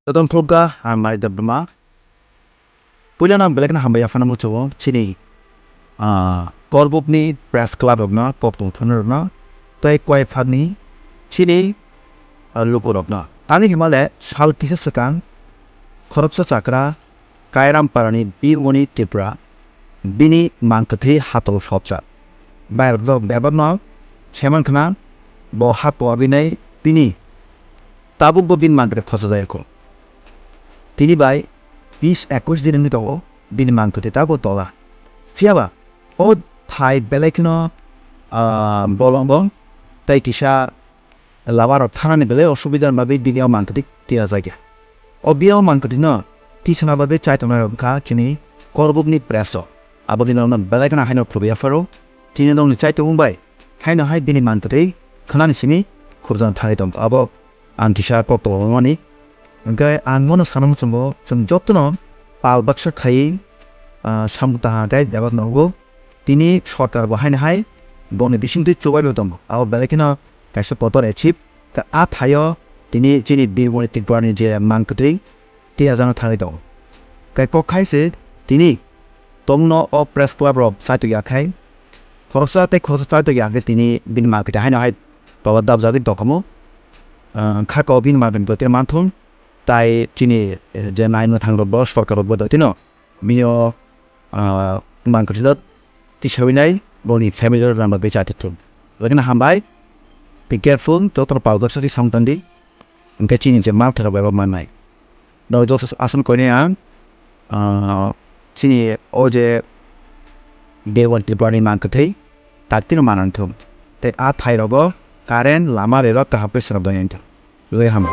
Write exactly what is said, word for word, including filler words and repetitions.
Jotono khulumkha, ang Manik Debbarma. Puilano ang belai kheno hambai yaphano muchungo chini, ah, Korbukni press club rokno, kok tongthoknai rokno, tei koi phagni chini, ah, lukurokno. Tamni hwnba le sal kisa swkang khoroksa chakra Kairamparani Birmoni Tripura bini mangkwthwi hatol sopjak. Bairokno bebakno saiman khna bo ha koa binai bini tabukbo bini mangkwthwi khochajayakho. Tini bai bis ekush din wngwi tongo bini mangkwthwi tabuk tola. Phiyaba o thai belai kheno, ah, bolongo tei kisa lama rok thanani belai osubida ni bagwi bini o mangkwthwi tiyajakya. O bini o mangkwthwino tisana bagwi chaitongnai rok wngkha chini Korbukni press rok. Abo bini rokno belai kheno haino khulumwi yapharo. Tini nokni chaitung bai haino hai bini mangkwthwi khwnani simi khurjana thangwi tongo. Abo ang kisa kok tongmani. Hwnkhe ang bono sana muchungo chwng jotono pal baksa khaiwi, ah, samung tangha khe bebak nogo. Tini sorkar bo haino hai boni bisingtwi chubaino tongo. Abo belai kheno kaisa kotor achieve. Ka a thaio tini chini Birmoni Tripurani je mangkwthwi tiyajakna thangwi tongo. Kai kok khai se tini tongno o press club rok chaitok ya khai khoroksa tei khoroksa chaitok ya khe tini bini mangkwthwi haino hai tola dabjagwi tongkhamu. Ah, kha ko bini mangkwthwi tei manthung tai chini, eh, je naimwthang rok bo sorkar rok bo tino bini o, ah, mangkwthwino tisawi nai boni family rok ramba becha tithung. Lagina hambai, be careful, joto pal goksa di samung tangdi. Hwnkhe chini je mal thero bai bo mannai. Doi joto aswk koinai ang, ah, chini o je Dewan Tripurani mangkwthwi tak tino manang thung. Tei a thai rogo current lama rerok kaham khe swnam doi ang thung. Loi ham.